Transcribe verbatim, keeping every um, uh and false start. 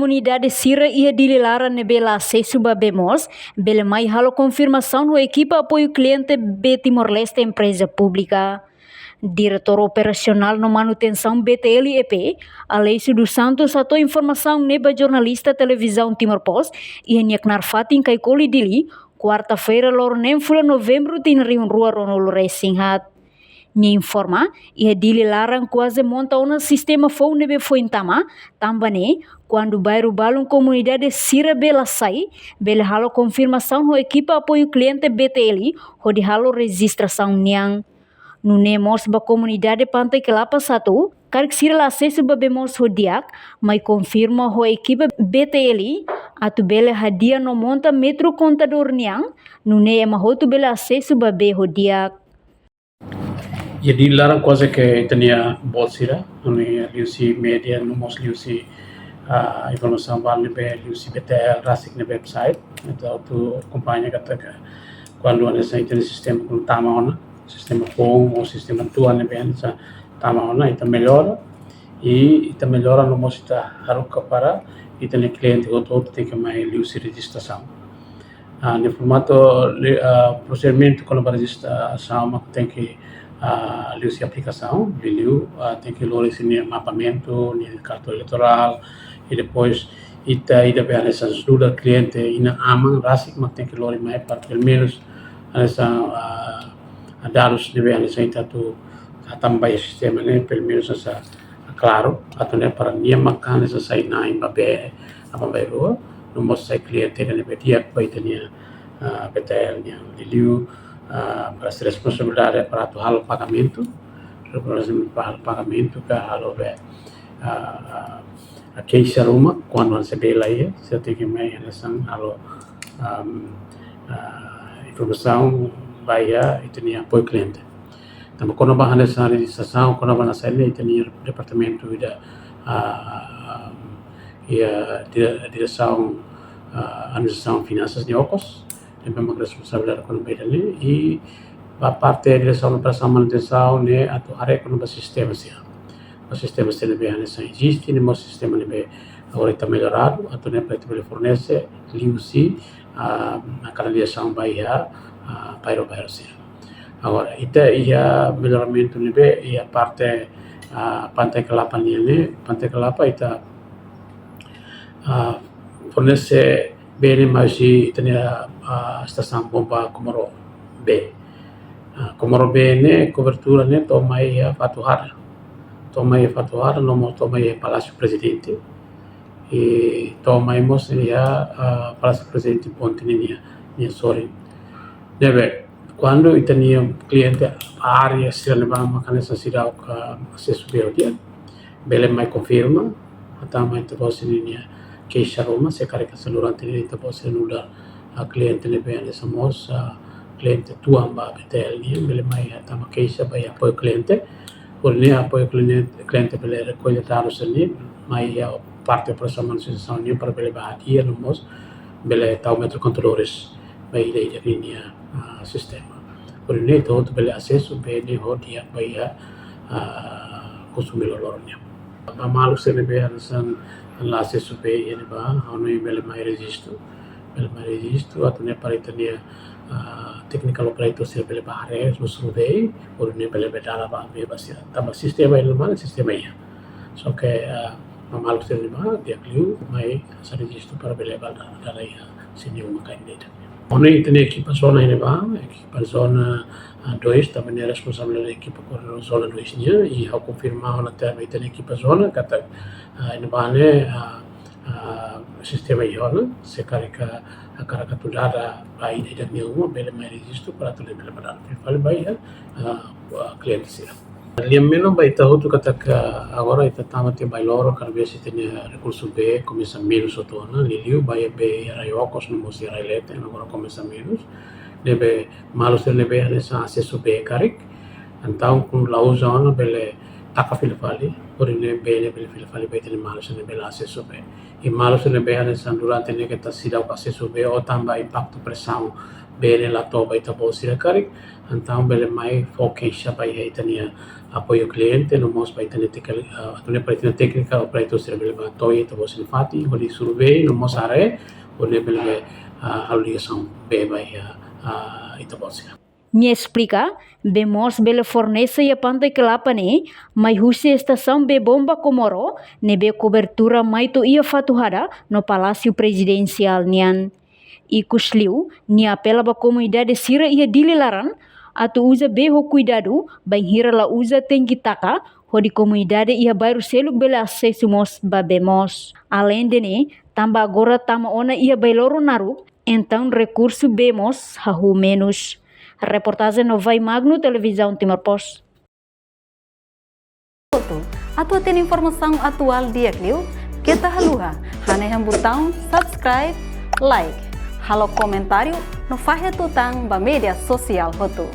Komunidade sira iha Dili laran ne'ebé la asesu ba bee mós bele mai halo konfirmasaun ho ekipa apoiu kliente bee Timor-Leste Empreza Públika. Diretór Operasionál no Manutensaun B T L E P, Aleixo dos Santos, hato'o informasaun ne'e ba jornalista Televizaun Timor Post iha nia knaar fatin Caicoli, Dili, kuarta-feira, loron neen fulan Novembru, tinan rihun rua ruanulu resin haat. Nia informa, iha Dili laran kuaze monta ona sistema foun ne'ebé foin tama, tanba ne'e, kuandu bairru balun komunidade sira bee la sai, bele halo konfirmasaun ho ekipa apoiu kliente B T L hodi halo rejistrasaun nian. Nune'e mós ba komunidade Pantai Kelapa satu, karik sira la asesu ba bee mós ho di'ak, mai konfirma ho ekipa B T L atu bele hadi'a no monta metru kontadór nian, nune'e ema hotu bele asesu ba bee ho di'ak. Iha Dili laran kuaze ke ita-nia boot sira, nune'e liuhusi média, no mós liuhusi, ah, informasaun balun ne'ebé liuhusi B T L rasik nia website, ita atu akompaña katak kuandu hanesan ita-nia sistema kuandu tama ona, sistema foun ou sistema tuan ne'ebé hanesan tama ona, ita mellora, i ita mellora no mós ita haruka para ita-nia kliente hotu-hotu tenke mai liuhusi rejistrasaun. Ah, nia informa katak li-, ah, prosedimentu kona-ba rejistrasaun mak tenke, ah, liuhusi aplikasaun, liuliu, ah, tenke lori sira-nia mapamentu, nia kartaun eleitorál, i depois ita ida be hanesan surat kliente inan-aman rasik mak tenke lori mai para pelumenus hanesan, ah, dadus ne'ebé hanesan ita atu hatama ba iha sistema ne'e, pelumenus hanesan klaru, atu nune'e para nia maka hanesan sai na'in ba bee, aban-bainrua, no mós sai kliente ne'ebé di'ak ba ita-nia, ah, B T L nian. Liuliu, ah, para sira responsabilidade para atu halo pagamentu, responsabilidade para halo pagamentu ka halo be, ah, ah, keixa ruma, kuandu hanesan bee la iha, sira tenke mai hanesan halo, am, ah, informasaun ba iha ita-nia apoiu kliente. Tanba kona-ba hanesan rejistrasaun, kona-ba hanesan ne'e ita-nia departamentu ida, ah, iha dire-, diresaun, ah, administrasaun finansas nia okos, ne'ebé mak responsabilidade kona-ba ida-ne'e, i ba parte diresaun operasaun manutensaun ne'e atu haree kona-ba sistema sira. Ba sistema sira ne'ebé hanesan eziste, no mós sistema ne'ebé agora ita melloradu, atu nune'e para ita bele fornese liuhusi, ah, kanalizasaun ba iha, ah, bairru-bairru sira. Agora, ita iha melloramentu ne'ebé iha parte, ah, Pantai Kelapa nian ne'e, Pantai Kelapa ita, ah, fornese bee ne'e mai husi ita-nia, ah, estasaun bomba Comoro B. Ah, Comoro B ne'e kobertura ne'e to'o mai iha Fatuhada. To'o mai iha Fatuhada, no mós to'o mai iha Palásiu Prezidente. I to'o mai mós iha, ah, Palásiu Prezidente ponte ninia, nia sorin. Ne'ebé, kuandu ita-nia kliente área sira ne'ebá mak hanesan seidauk asesu bee ho di'ak, bele mai konfirma, hatama ita-boot sira-nia keixa ruma, se karik hanesan durante ne'e ita-boot sira nu'udar, ah, kliente ne'ebé hanesan mós, ah, kliente tuan ba B T L nian, bele mai hatama keixa ba iha apoiu kliente, hodi nune'e apoiu kliente, kliente bele rekolla dadus ne'e, mai iha parte operasaun manutensaun nian para bele ba hadi'a no mós bele tau metru kontadores ba ida-idak ninia, ah, sistema. Hodi nune'e ita hotu bele asesu bee ne'e ho di'ak ba iha, ah, konsumidór loroloron nian. Ba maluk sira ne'ebé hanesan la asesu bee iha ne'ebá, ha'u hanoin bele mai rejistu, bele mai rejistu, atu nune'e para ita-nia, ah, technical operator sira bele ba haree, no survey, hodi nune'e bele ba dada ba bee ba sira. Tanba sistema iha ne'ebá, sistema iha. Só ke, ah, ba maluk sira ne'ebá, di'ak liu, mai hanesan rejistu para bele ba dada, dada iha sira-nia uma kain de'it. Ha'u hanoin ita-nia ekipa zona iha ne'ebá, ekipa zona, ah, dois, tanba ne'e responsabilidade ekipa koordenadór zona dois nian, i ha'u konfirma ona tiha ba ita-nia ekipa zona, katak, ah, iha ne'ebá ne'e, ah, ah, sistema iha ona, se karik hakarak atu dada ba ida-idak nia uma, bele mai rejistu para atu bele ba dada. Fali ba iha, ah, ah, kliente sira. Lian menon ba ita hotu katak agora ita tama tiha ba bairru, kada vez ita-nia rekursu bee komesa menus hotu ona, liuliu ba iha bee iha rai okos no mós iha rai leten, agora komesa menus. Ne'ebé maluk sira ne'ebé hanesan asesu bee karik, entaun kuandu la uza ona bele taka fila fali, hodi nune'e bee ne'e bele fila fali ba ita-nia maluk sira ne'ebé la asesu bee. I maluk sira ne'ebé hanesan durante ne'e keta seidauk asesu bee ou tanba impaktu presaun bee ne'e la to'o ba ita-boot sira karik, entaun bele mai fó keixa ba iha ita-nia apoiu kliente, no mós ba ita-nia tekni-, ah, atu nune'e para ita-nia téknika ou para ita sira bele ba to'o iha ita-boot sira-nia fatin, hodi survei, no mós haree, hodi nune'e bele, ah, halo ligasaun bee ba iha, ah, ita-boot sira. Nia esplika, bee moos bele fornese iha Pantai Kelapa ne'e, mai husi estasaun bee bomba Comoro, ne'ebé kobertura mai to'o iha Fatuhada no Palásiu Prezidensiál nian. Ikusliu, nia apela ba komunidade sira iha Dili laran, atu uza bee ho kuidadu, bainhira la uza tenke taka, hodi komunidade iha bairru seluk bele asesu mós ba bee moos. Aleinde ne'e, tanba agora tama ona iha bailoron naruk, entaun rekursu bee moos hahú menus. Reportajen Novai Magno, Televizaun Timor Post. Atu hatene informasaun atuál di'ak liu, keta haluha hanehan butaun subscribe, like, halo komentáriu no fahe tutan ba média sosiál hotu.